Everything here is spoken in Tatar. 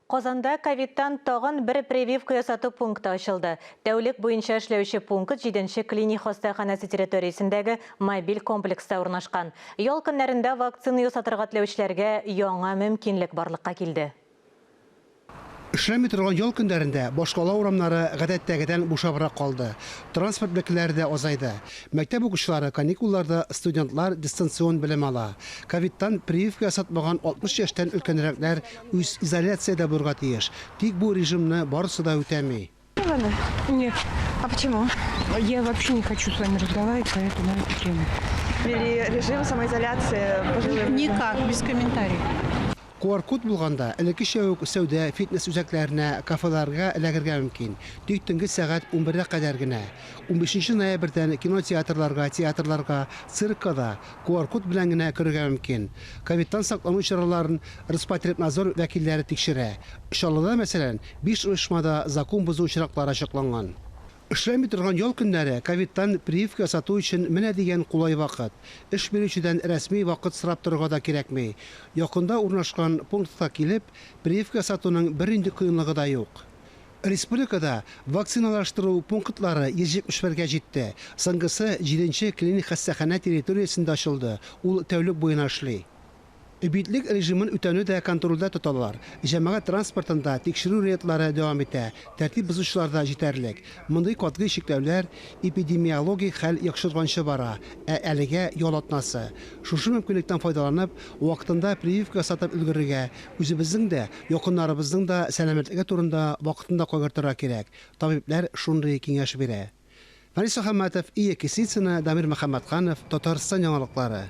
Казанда ковидтан тагын бер прививка ясату пункты ачылды. Тәүлек буенча эшләүче пункт җиденче клиник хастаханәсе территориясендәге мобиль комплекста урнашкан. Ял көннәрендә вакцина ясатырга теләүчеләргә яңа мөмкинлек барлыкка килде. Эшләми торган ял көннәрендә башкала урамнары гадәттәгедән бушабрак калды. Транспорт бәкеләре дә азайды. Мәктәп укучылары каникулларда, студентлар дистанцион белем ала. Ковидтан прививка ясатмаган 60 яшьтән өлкәнрәкләр үзизоляциядә булырга тиеш. Тик бу режимны барысы да үтәми. Нет. А почему? Я вообще не хочу с вами разговаривать по эту, на эту тему. Ввели режим самоизоляции пожилым. Никак, без комментариев. QR-код булганда, элеккечә үк сәүдә, фитнес үзәкләренә, кафеларга эләгергә мөмкин. Тик төнге сәгать унбергә кадәр генә. Унбишенче ноябрьдән кинотеатрларга, театрларга, циркка да QR-код белән генә керергә мөмкин. Ковидтан саклану чараларын Роспотребнадзор вәкилләре тикшерә. Чаллыда, мәсәлән, биш оешмада закон бозу очраклары ачыкланган. Эшләми торган ял көннәре ковидтан прививка ясату өчен менә дигән кулай вакыт. Эш бирүчедән рәсми вакыт сорап торырга да кирәкми. Якында урнашкан пунктка килеп, прививка ясатуның бернинди кыенлыгы да юк. Республикада вакциналаштыру пунктлары 171 гә җитте. Соңгысы җиденче клиник хастаханә территориясендә ачылды, ул тәүлек буена эшли. Битлек режимын үтәүне дә контрольдә тоталар. Җәмәгать транспортында тикшерү рейдлары дәвам итә, тәртип бозучылар да җитәрлек. Мондый катгый чикләүләр эпидемиологик хәл яхшырганчы бара, ә әлегә ял атнасы. Шушы мөмкинлектән файдаланып, вакытында прививка ясатып өлгерергә, үзебезнең дә, якыннарыбызның да сәламәтлеге турында вакытында кайгыртырга кирәк, табибләр шундый киңәш бирә. Фәнис Мөхәммәтов, Ия Кисицына, Дамир Мөхәммәтханов, Татарстан яңалыклары.